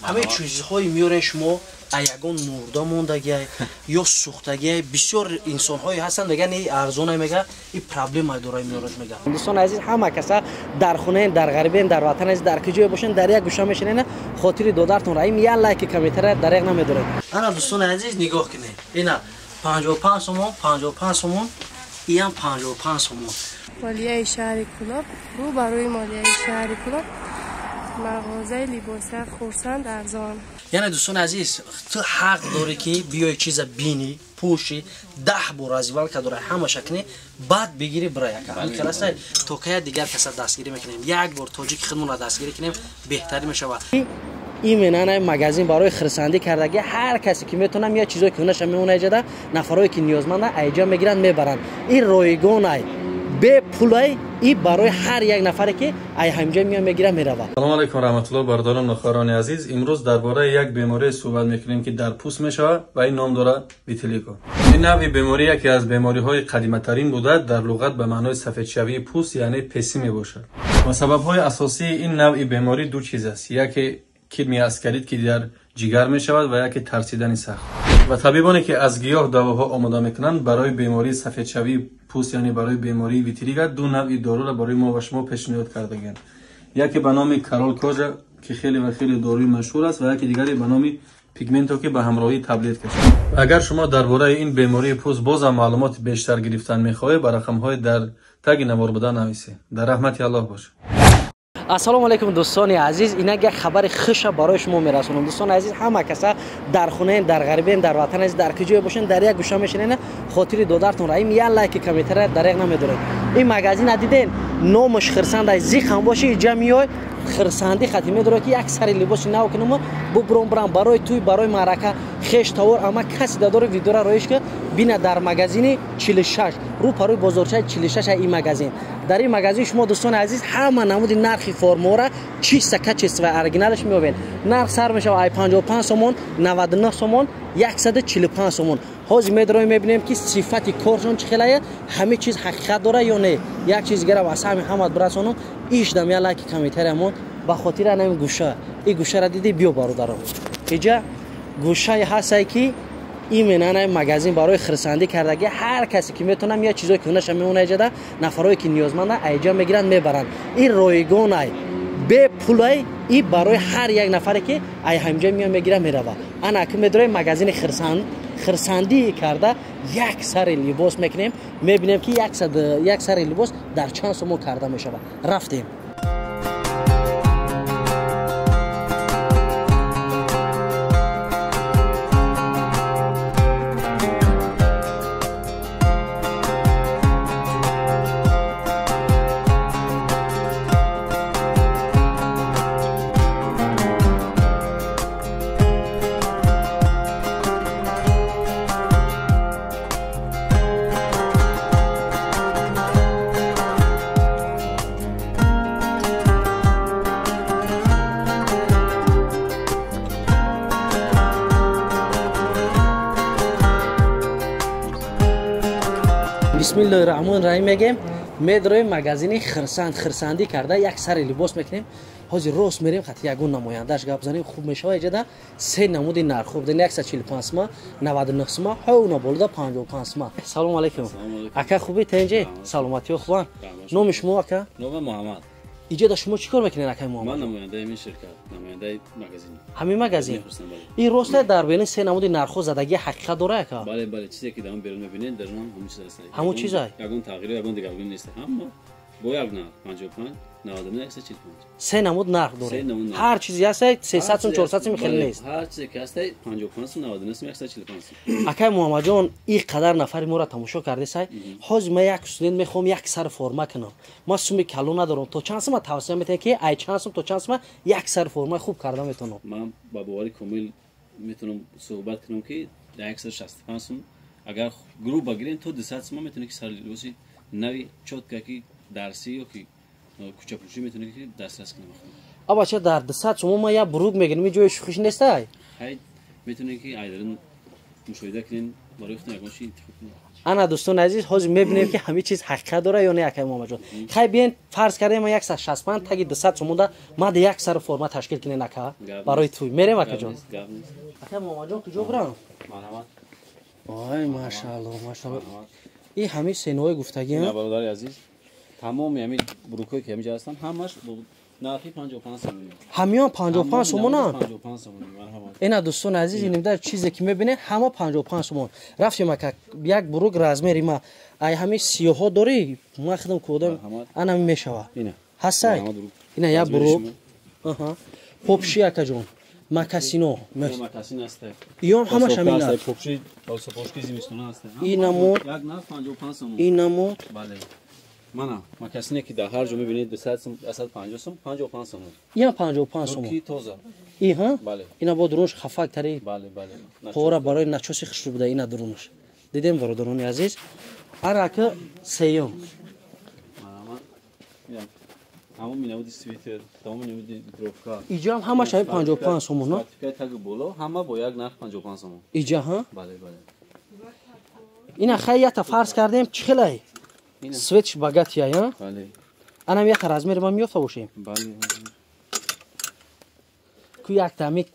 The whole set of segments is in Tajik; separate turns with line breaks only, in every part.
Ҳамаи чизҳои меорен шумо ягон мурда мондагиай ё сӯхтагиай. Бисёр инсонҳое ҳастанд, мегӯянд и арзонай, мега и проблема дора меорад, мега. Дӯстони азиз, ҳама каса дар хонаен, дар ғарибен, дар ватан азиз, дар куҷое бошен, дар як гӯша мешинен, хотири додартон раим як лайки комментария дареғ намедоред. Ана дӯстони азиз, нигоҳ кунед, ина 55 сомон, 55 сомон, иам 55 сомон.
Молияи шаҳри Кӯлоб, рӯ ба рӯи молияи шаҳри Кӯлоб, мағозаи либоса Хурсанд арзон.
Яъне дӯстони азиз, ту ҳақ дорӣ ки биёи чиза бинӣ, пӯшӣ, 10 бор развалка дора, ҳамаша кунӣ, баъд бигирӣ бира яка. Ҳамин то кая дигар каса дастгирӣ мекунем. Як бор тоҷики худмонро дастгирӣ кунем, беҳтарӣ мешавад. Именно магазин барои хурсандӣ кардагӣ, ҳар касе ки метавонам я чизое ки ҳунаша мемона иҷода, нафарое ки ниёзманданд айҷа мегиранд, мебаранд. Ин ройгонай, бепулай, и барои ҳар як нафаре ки ай ҳамҷа меояд, мегирад, меравад.
Салом алайкум раҳматуллоҳ, бародарон ва хоҳарони азиз. Имрӯз дар бораи як беморӣ суҳбат мекунем, ки дар пӯст мешавад ва ин ном дорад витилиго. Ин навъи беморӣ яке аз бемориҳои қадиматарин буда, дар луғат ба маънои сафедшавии пӯст, яъне песӣ мебошад. Ва сабабҳои асосии ин навъи беморӣ ду чиз аст: яке кирми аскарид, ки дар ҷигар мешавад, ва яке тарсидани сахт. Ва табибоне ки аз гиёҳ давоҳо омода мекунанд барои бемории сафедшавии пӯст, яъне барои бемории витилиго, ду навъи доруро барои мо ва шумо пешниҳод кардагианд. Яке ба номи Карол Кожа, ки хеле ва хеле доруи машҳур аст, ва яке дигаре ба номи Пигменто, ки ба ҳамроҳии таблетка шуд. Агар шумо дар бораи ин бемории пӯст бозам маълумоти бештар гирифтан мехоҳед, ба рақамҳои дар таги навор буда нависед. Дар раҳмати Аллоҳ бошед.
Ассалому алайкум дӯстони азиз, инак як хабари хуша барои шумо мерасонам. Дӯстони азиз, ҳама каса дар хонаен, дар ғарибен, дар ватан азиз, дар куҷое бошен, дар як гӯша мешинен, хотири додартон раим як лайки комментария дареғ намедоред. Ин магазина диден, номаш Хурсанд ай, зиқ ҳам боши иҷа меой, хурсандӣ хати медорад, ки як сари либоси нав кунам, бубуром бирам барои тӯй, барои маърака, хеш тавор, ама каси дадори видеора роиш ки бина дар магазини 46, рӯ парои бозорчаи 46 ин магазин. Дар ин магазин шумо дӯстони азиз ҳама намуди нархи формора чиста качество оригиналаш меёбед. Нарх сар мешавад ай 55 сомон, 99 сомон, 145 сомон. Ҳозир медроем, мебинем ки сифати коршон чӣ хелае, ҳама чиз ҳақиқат дора ё не. Як чиз дигарам аз ҳами ҳамат бирасонам, иш дам я лайки комментариямон ба хотири анами гӯша. Ин гӯшаро дидӣ, биё бародарам. Иҷа гӯшае ҳастае ки именно ана магазин барои хурсандӣ кардагӣ, ҳар касе ки метавонам я чизое ки ҳунаша мемона иҷода, нафарое ки ниёзманданд айҷа мегиранд, мебаранд. Ин ройгонай, бепулай, и барои ҳар як нафаре ки ай ҳамҷа меояд, мегирад, меравад. Ана ки медроем магазини Хурсанд, хурсандӣ карда як сари либос мекунем, мебинем ки як сари либос дар чанд сомон карда мешавад. Рафтем. Бисмиллоҳи раҳмони раҳим мегем, медроем магазини Хурсанд, хурсандӣ карда як сари либос мекунем. Ҳозир рост мерем, хати ягон намояндааш гап занем, хуб мешавад. Иҷода се намуди нархҳо буданд: 145 сма, 99 сма, ҳо болода 55 сма. Салому алайкум ака, хубӣ тенҷе? Саломатиё хубанд? Номи шумо ака?
Номам Муҳаммад.
Иҷода шумо чӣ кор мекунед акай Муҳаммад?
Ман намояндаи ҳамин ширкат, намояндаи магазин.
Ҳамин магазин? Ин рост дар берун се намуди нархҳо задагӣ ҳақиқат дора ака?
Бале, бале, чизе ки дар он берун мебинед, дар он ҳамон чиз аст.
Ҳамон чиз аст?
Ягон тағйир, ягон дигаргунӣ нест. Ҳама бо як нарх 55, 99, 145.
Се намуд нарх доред. Ҳар чизе ҳаст 300 сум, 400 сум хеле нест.
Ҳар чизе ки ҳаст 55 сум, 99 сум, 145 сум.
Акай Муҳаммадҷон, ин қадар нафари моро тамошо кардесай, ҳозир ман як студент мехоҳам як сар форма кунам. Ман суми калон надорам. То чанд сума тавсия метавонед ки ай чанд сум то чанд сума як сар формаи хуб карда метавонам?
Ман ба бовари комил метавонам суҳбат кунам, ки дар 165 сум агар грубо гирем то 200 сума метавонед ки сар либоси нави чётка ки дарсӣ ё ки кӯчапӯшӣ метавонед ки дастрас кунем.
Абача дар 200 сума ман як бурук мегирам, ин ҷои шӯхиш нестай?
Хай, метавонед ки айдарин мушоҳида кунед, барои худтон ягон чи интихоб кунед.
Ана дӯстони азиз, ҳозир мебинем, ки ҳамин чиз ҳақиқат дора ё не, акай Муҳаммадҷон. Хай, биен, фарз кардем, ма 165 таги 200 сомонда мада як сари форма ташкил кунен, ака, барои туй мерем, акаҷон. Акай Муҳаммадҷон, куҷо бурам? Ой, машаалло, машаалло, и ҳамин сеноҳои гуфтагӣ.
Бародари азиз, тамоми ҳамин брукҳое, ки ҳаминҷа ҳастанд, ҳамаш нархи 55 сомонӣ.
Ҳамиён 55 сомонанд.
55 сомонӣ, марҳамат.
Ина, дӯстони азиз, инимда чизе ки мебинед, ҳама 55 сомон. Рафтем, ака, як бурук размери ма ай ҳамин сиёҳҳо дорӣ? Ма худам кодам, ана мешава, ҳастай, ина як бурук попши, акаҷон, макасино.
Макасин аст.
Иён ҳамаш ҳамин нарх.
Попши, сапожки зимистона аст.
Инамуд.
Як нарх 55 сомон.
Инамуд.
Бале, мана макасине, ки дар ҳар ҷо мебинед 200 сом, 150 сом, 55 сом.
Ина 55 сом.
Ки тоза.
И ҳа?
Бале.
Ина бо дурунш хафак тари.
Бале, бале.
Пора барои начоси хушрӯ буда ина дурунш. Дидем, бародарони азиз. Арака сеюм.
Тамоми намуди свитер, тамоми намуди ветровка.
Иҷа ҳам ҳамаш ҳами 55 сомон, на?
Таги боло ҳама бо як нарх 55 сомон.
Иҷа ҳа?
Бале, бале.
Ина хай, ята фарз кардем, чӣ хелай? Светш богатия, я?
Бале.
Анам яка размери ма меёфта бошем.
Бале.
Ку якта ами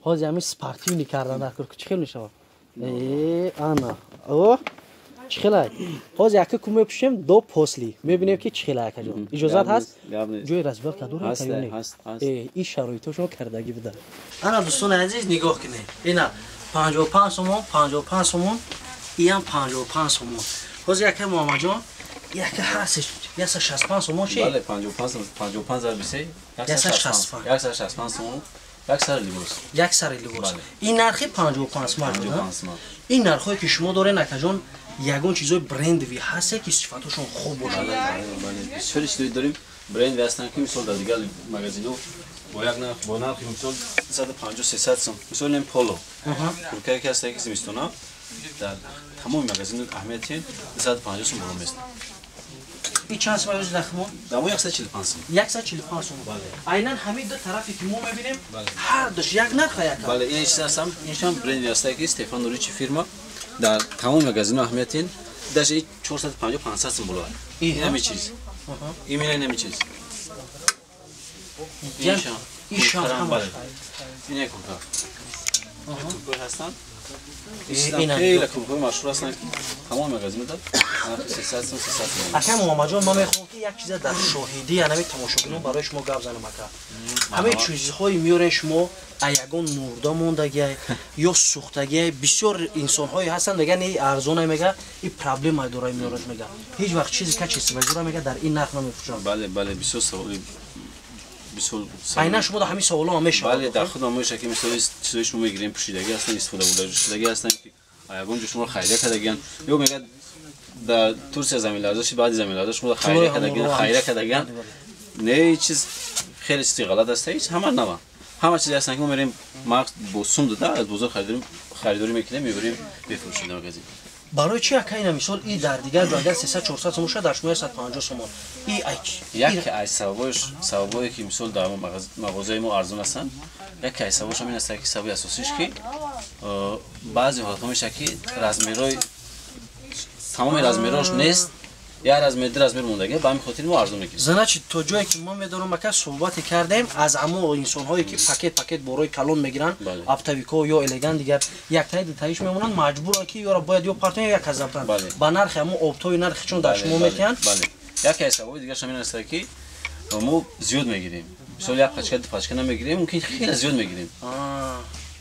ҳозир ами спортивный кардан дар кор, чӣ хел мешавад? Э, ана. О, чӣ хелай? Ҳозир яка ку мепӯшем, до после. Мебинем, ки чӣ хелай, акаҷон. Иҷозат ҳаст? Ҷои развалка дорем ё не? Э, ин шароитошон кардагӣ буда. Ана, дӯстони азиз, нигоҳ кунед. Ина 55 сомон, 55 сомон, иам 55 сомон. Ҳозир, яка Муҳаммадҷон, яка ҳастш 165 сомон чи?
Бале, 55 сом, 55 зарби 3,
165.
165 сомон як сари либос.
Як сари либос. Ин нархи 55 сомон. Ин нархҳое, ки шумо доред, акаҷон, ягон чизои брендовый ҳасте, ки сифатошон хуб бошад?
Бисёри чизои дорем, брендовый ҳастанд, ки мисол дар дигар магазинҳо бо як нарх, бо нархи мисол 250, 300 сом. Мисол, ин поло куркае, ки ҳастае, ки зимистона дар тамоми магазинҳо аҳамияти 250 сом боло мест.
И чанд сом ӯзи нархи мо?
Дамо 145 сом.
145 сом. Айнан ҳамин ду тарафе, ки мо мебинем, ҳар душ як нарха, як?
Бале, ин чиз ҳастам, иншам брендовый ҳастае, ки Стефано Ричи фирма, дар тамоми магазинҳо аҳамияти даже 450, 500 сом боло. Ин ҳами чиз, именно ин ҳами чиз.
Ишам ҳамаш.
Ин як курка ҳастанд, хеле куркаҳои машҳур ҳастанд, ки тамоми магазинҳо нархи 300 сом, 300 сом.
Ака Муҳаммадҷон, ман мехоҳам, ки як чиза дар шоҳидӣ анами тамошобинон барои шумо гап занам, ака. Ҳамаи чизҳое меорен шумо, а ягон мурда мондагиай ё сӯхтагиай. Бисёр инсонҳое ҳастанд, мегӯянд, и арзонай, мега, и проблема дора меорад, мега, ҳеҷ вақт чизи качествои мега, дар ин нарх намефурӯшанд.
Бале, бале, бисёр саволи бисёр.
Айнан шумо дар ҳамин саволҳо ҳам мешавад?
Бале, дар худам мешавад, ки мисоли чизои шумо мегирем, пӯшидагӣ ҳастанд, истифода бурдашудагӣ ҳастанд, ки ягон ҷо шуморо харида кардагиянд, ё мегӯяд, дар Турсия заминларза шид, баъди заминларза шумо хайра кардагиянд, хайра кардагиянд. Не, чиз хеле чизи ғалат аст. Ҳеҷ ҳама нава, ҳама чизе ҳастанд, ки мо мерем мағз бо сум дода аз бозор харидорӣ мекунем, мебарем, мефурӯшем дар магазин.
Барои чи, ака, ина мисол, и дар дигар ҷо агар 300, 400 сомон шуд, дар шумо 150 сомон? И
яке аз сабабош, сабабое, ки мисол дар мағозаи мо арзон ҳастанд, яке аз сабабош ҳамин аст, ки сабаби асосиш, ки баъзе ҳолатҳо мешавад, ки размерҳои, тамоми размерҳош нест, як размер, ду размер мондагӣ, ба ҳамин хотир мо арзон мекунем.
Значит, то ҷое ки мо медонам, ака, суҳбате кардем аз ҳамо инсонҳое, ки пакет пакет борои калон мегиранд, оптовикҳо ё элегант, дигар яктаи дутаиш мемонанд, маҷбуранд, ки ёро бояд ё партоян, ё як аз заптан ба нархи ҳамо оптови нархи, чун дар шумо метиҳанд.
Яке аз сабаби дигараш ҳамин аст, ки мо зиёд мегирем. Мисол, як пачка, ду пачка намегирем, мумкин хеле зиёд мегирем.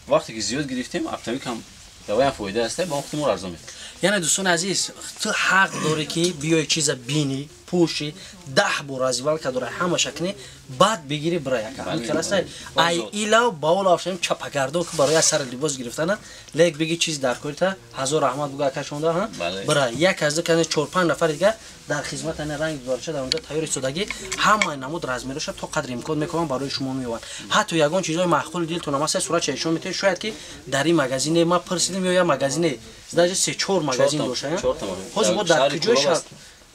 Вақте ки зиёд гирифтем, оптовик ҳам даваям фоида аст, ба он хотир мо арзон метиҳем.
Яъне, дӯстони азиз, ту ҳақ дорӣ, ки биёи, чиза бинӣ, пӯши, 10 бор развалка дора, ҳамаша кунӣ, баъд бигирӣ, бира, яка. Ай илав ба олавшам чапагардон, ки барои сари либос гирифтана, лек биги, чиз дар корита, ҳазор раҳмат буга, акашонда бира. Як аз кане чор панҷ нафари дигар дар хизмат, ана ранг дорча дар онҷо тайёр истодагӣ, ҳамаи намуд размероша то қадри имкон мекунам, барои шумо меованд. Ҳатто ягон чизҳои маъқули дилтон ам аст, суратша ишон метавонед. Шояд ки дар ин магазине ма пурсидем ё як магазине, даже се чор магазин доша. Ҳозир мо дар куҷои шаҳр?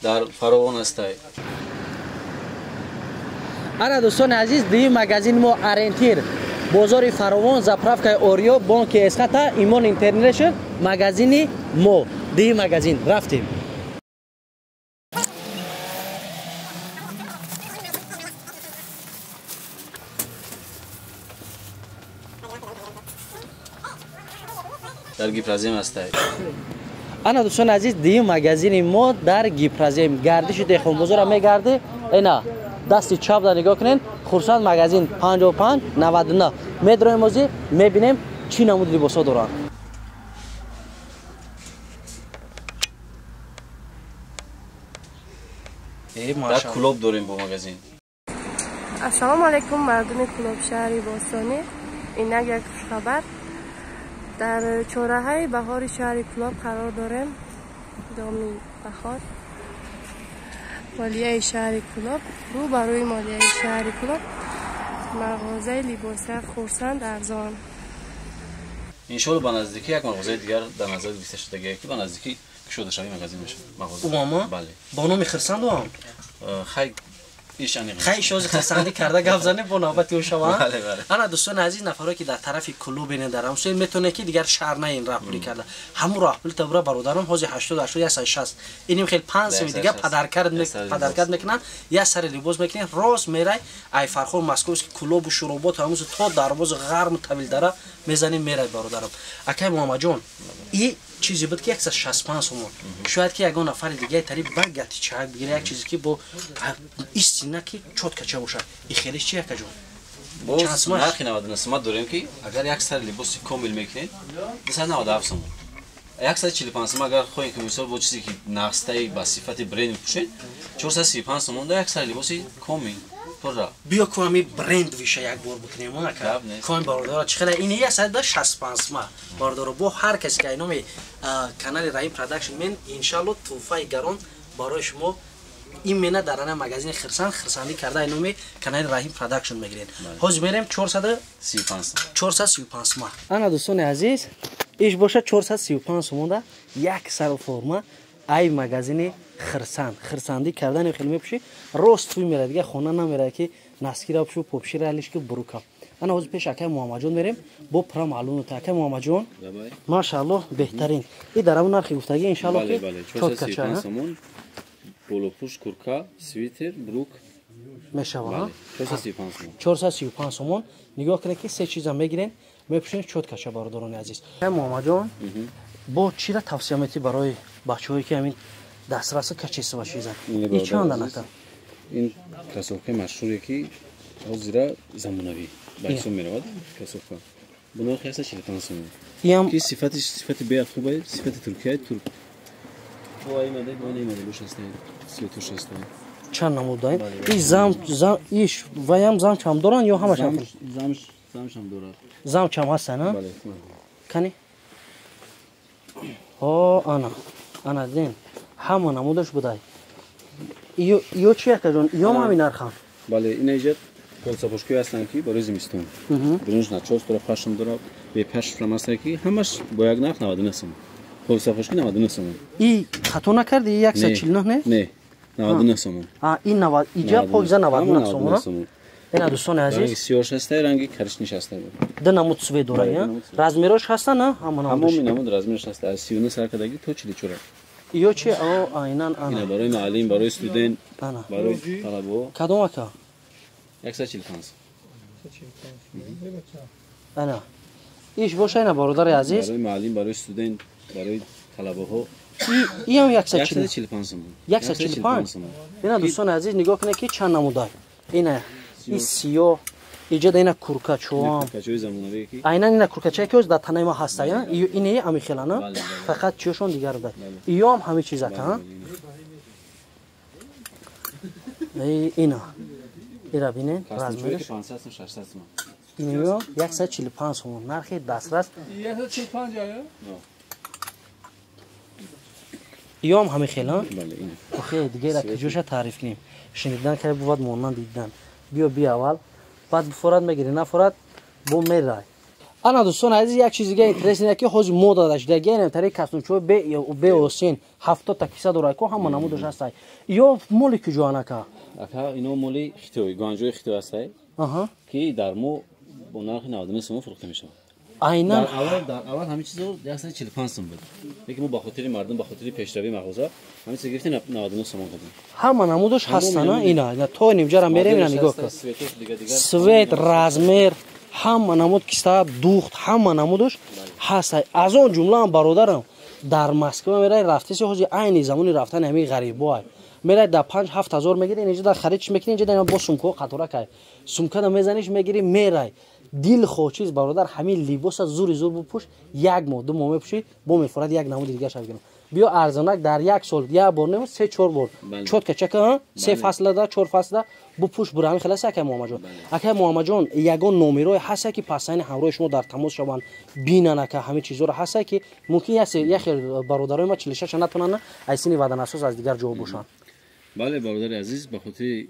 Дар Фаровон ҳастай.
Ана, дӯстони азиз, дуюм магазини мо, ориентир бозори Фаровон, заправкаи Ориё, бонки Эсхата, Имон Интернешн, магазини мо. Ди магазин рафтем.
Дар Гипрозем ҳастай.
Ана дӯстони азиз, дим магазини мо дар Гипрозем. Гардиши деҳқонбозорро мегарди. Ина дасти чап да нигоҳ кунед, Хурсанд магазин 55 99. Медроем озӣ, мебинем чӣ намуди либосҳо доранд.
Дар Кулоб дорем бо магазин.
Ассалому алайкум, мардуми Кулоб, шаҳри бостонӣ. Инак як хушхабар. Дар чораҳаи баҳори шаҳри Кулоб қарор дорем. Доми баҳор. Молияи шаҳри Кулоб, рӯ ба рӯи молияи шаҳри Кулоб, мағозаи либоса Хурсанд арзон.
Иншоалло ба наздикӣ як мағозаи дигар дар назар гирифта шудагие, ки ба наздикӣ кушодашавии магазин мешавад. Мағоза.
Умама?
Бале.
Бо номи Хурсанд ом?
Хай
хай шози хурсандӣ карда гап занем, бо навбати ӯ шава.
Бале, бале.
Ана дӯстони азиз, нафарое ки дар тарафи Кулоб бинед, дар ҳамсоя метавонед ки дигар шаҳр наин раҳпулӣ карда. Ҳамун раҳпулӣ табра бародарам ҳозир 80 80 160. Иним хел 5 сими дига падаркард мекунанд, як сари либос мекунанд, рост мерай ай Фархор Московский Кулобу Шуробот ҳамуз то дарвоза ғарму Тавилдара мезанем, мерай бародарам. Акай Муҳаммадҷон, и чизе буд ки 165 сомон. Шояд ки ягон нафари дигаи тари багати чак бигира, як чизе ки бо истина ки чотка ча бошад. И хелиш чи якаҷон?
Боз нархи 99 сомон дорем, ки агар як сар либоси комил мекунед 297 сомон. 145 сомон агар хоҳед ки мисол бо чизе ки нақстаи ба сифати бренд мепӯшед, 435 сомон да як сар либоси комил.
Биё ку ҳами бренд виша як бор бикунем, ака. Коин бародаро, чӣ хела ин 165 сомон. Бародаро, бо ҳар касе ки айноми канали Раҳим Продакшн мен иншалло тӯҳфаи гарон барои шумо именно дар ана магазини Хурсанд хурсандӣ карда айноми канали Раҳим Продакшн мегиред. Ҳозир мерем 435 435 сомон. Ана дӯстони азиз, иш боша 435 сомон да як сар форма ай магазини Хурсанд. Хурсандӣ кардани хел мепӯшӣ, рост туй мерад, дига хона намерад ки наскира пӯшу, попшира алиш ки бурука. Ана ҳозир пеш акай Муҳаммадҷон мерем, бо пура маълум та. Акай Муҳаммадҷон, машааллоҳ, беҳтарин. И дар ҳамун нархи гуфтагӣ иншааллоҳ ки чотка ча,
болопӯш, курка, свитер, брук
мешава. 435 сомон. Нигоҳ кунед ки се чиза мегирен, мепӯшен чотка ча, бародарони азиз. Акай Муҳаммадҷон, бо чира тавсия метӣ барои бачаҳое ки ҳамин дастраса качество чиза? И чанд анака?
Ин кроссовкаи машҳуре ки ҳозира замонавӣ ба ҳисоб меравад, кроссовка. Бо нархи 145 сомон. Ки сифати беҳад хубе, сифати Туркия, турк.
Чанд намуд даем? И зам, зам, иш ваям замчам доранд ё ҳамашам?
Замчам дорад.
Замчам ҳастан, а?
Бале.
Кани? Ҳо, ана. Ана дидем. Ҳама намудаш будай. Ё чи якаҷон? Ё ҳамин нархам?
Бале, ин иҷад полсапошкҳое ҳастанд ки барои зимистон. Биринҷ начос дорад, пашм дорад, бепашм ҳастанд ки ҳамаш бо як нарх 99 сомон. Полсапошки 99 сомон.
И хато накарди? 149 не?
Не, 99 сомон.
А, ин 90, иҷа покиза 99 сомон. Ина дӯстони азиз,
ранги сиёҳ ҳастай, ранги коричневый ҳастай.
Ду намуд цвет дорад, я? Размерош ҳастан, а? Ҳама намудаш.
Ҳамоми намуд размераш ҳаста, аз 39 сар кардагӣ то 44.
Ё чи? О, айнан ана.
Ина барои муаллим, барои студент, барои талабо.
Кадом ака?
145.
Ана. Иш боша ина бародари азиз.
Барои муаллим, барои студент, барои талабаҳо.
Иам
145 сомон.
145. Ина дӯстони азиз, нигоҳ кунед ки чанд намудай. Ина и сиёҳ, иҷада ина куркачоам.
Куркачои замонавие ки
айнан ина куркачае ки дар танаи ма ҳаста, ине ами хелана, фақат чиёшон дигар будай. Иёам ҳами чизака, ина ира бинед размераш.
500 сом, 600 сом.
Иниё 145 сомон нархи дастрас.
145 ая?
Иёам ҳами хела?
Бале, ина.
Охе, дигара куҷоша таъриф кунем? Шунидан кай бувад монанд дидан. Биё би аввал, баъд бифорад мегири, нафорад бо мерай. Ана дӯстони азиз, як чизи дига интересне ки ҳозир мода дашта генем тари костюмчо бе осин 70 та киса дорад ко ҳама намудаш ҳастай. Ё моли куҷо анака?
Ака, ино моли Хитой, Гуанчжои Хитой ҳастай.
Аҳа.
Ки дар мо бо нархи 99 сомон фурӯхта мешавад.
Айнан
дар аввал ҳамин чизо 145 сум буд. Лекин мо ба хотири мардум, ба хотири пешравии мағоза ҳамин чиз гирифтем 99 сомон кардем.
Ҳама намудаш ҳастана ина то нимҷара мерем ина нигоҳ кун. Свет, размер, ҳама намуд киста, духт, ҳама намудаш ҳаст. Аз он ҷумла ҳам бародарам дар Москва мерай рафтеси ҳози айни замони рафтани ҳамин ғарибо мерай дар 5-7 ҳазор мегири, инҷа дар харид чӣ мекунӣ, инҷа бо сумкаҳо қатора кай. Сумкада мезаниш мегири мерай. Дилхоҳ чиз бародар ҳамин либоса зури зур бупӯш, як моҳ ду моҳ мепӯшӣ, бо мефорад як намуди дигарша бигирам. Биё арзонак дар як сол як бор не 3-4 бор чотка чака се фаслада 4 фаслада бупӯш бура. Ҳамин хеласи акай Муҳаммадҷон. Акай Муҳаммадҷон ягон номерое ҳаста ки пасани ҳамроҳи шумо дар тамос шаванд, бинан ака ҳамин чизҳоро ҳаста ки мумкин як бародарои ма 46 натонанд аз сини ваданасоз аз дигар ҷо бошанд.
Бале бародари азиз, ба хотири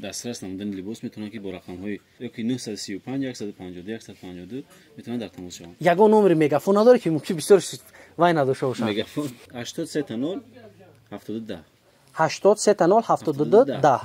дастрас намудани либос метавонанд ки бо рақамҳои ёки 935 152 152 метавонанд дар тамос шаванд.
Ягон номери мегафон надорӣ ки мумкин бисёр вай надошта бошанд?
Мегафон 83 0 72
83 0 72 10.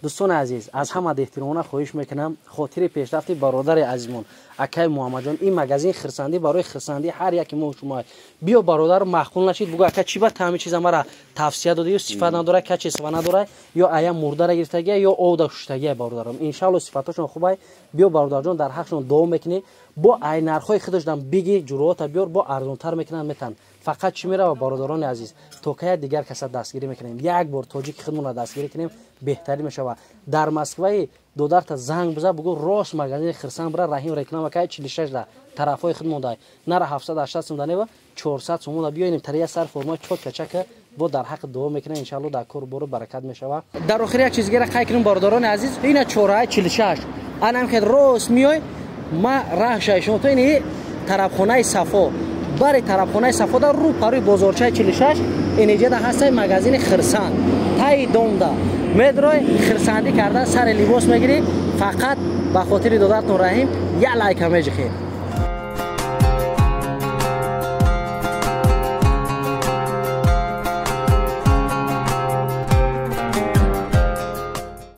Дӯстони азиз, аз ҳама эҳтиромона хоҳиш мекунам хотири пешрафти бародари азизмон акай Муҳаммадҷон, ин магазин хирсандӣ барои хирсандӣ ҳар яки мо шумо. Биё бародар маъқул нашид, бугӯ ака чӣ ба таъми чиза мара тавсия дода, ё сифат надора, качи сифат надора, ё ая мурдара гирифтагия, ё овда шуштагия. Бародарам иншаалло сифатошон хубай. Биё бародарҷон дар ҳақшон дуо мекунӣ, бо ай нархҳои худашдан биги ҷуроата биёр, бо арзонтар мекунанд метан. Фақат чӣ мерава бародарони азиз, то кая дигар каса дастгирӣ мекунем, як бор тоҷики худмонро дастгирӣ кунем, беҳтарӣ мешава. Дар Москваи додарта занг биза, бугӯ рост магазини Хирсан бира, Раҳим реклама кай 46 да тарафҳои худ мондай, нара 780 сум данева 400 сум монда. Биёинем тария сар форма чотка чака бо дар ҳаққ дуо мекунем, иншаалло дар кор бору баракат мешава. Дар охир як чиз дигара қайд кунем бародарони азиз, ина чораи 46 анам хел рост миёй ма раҳшаи шумо то ини тарафхонаи Сафо, бари тарафхонаи Сафо дар рӯ парӯи бозорчаи 46 инеҷада ҳастай магазини Хирсан. Таи домда медрой хирсандӣ карда сари либос мегирӣ, фақат ба хотири додартон Раҳим як лайка меҷихӣ.